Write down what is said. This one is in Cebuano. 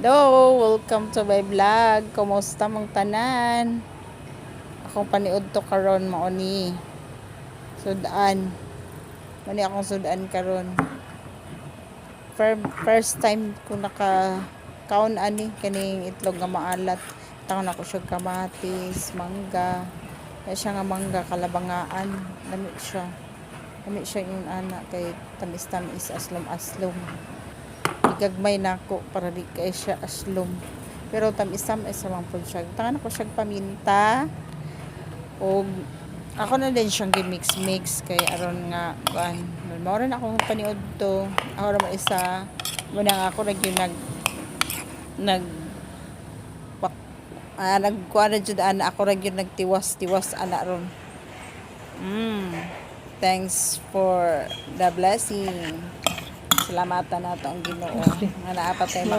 Hello! Welcome to my vlog. Kumusta mong tanan? Akong paniud to karon mao ni sudan. Mao ni akong sudan karon. First time ko naka kaon ani, kaning itlog nga maalat. Taon ako siya kamatis, mangga. Kaya siya nga mangga kalabangaan. Lami siya. Lami siya yung ana kay tamis-tamis, aslom-aslom. Igagmay nako para di kay siya aslom. Pero tamis-tamis man pud siya. Tangan ako siya paminta. Og ako na din siyang gi-mix-mix kay aron nga kuan. Mao ra na akong paniud to. Ako ra man isa. Muna nga ako ra gyud nag nag pak, ah, nagkuan na jud ana, ako ra gyud nagtiwas-tiwas ana ron. Thanks for the blessing. Salamatan nato ang Ginoo nga naa pa tay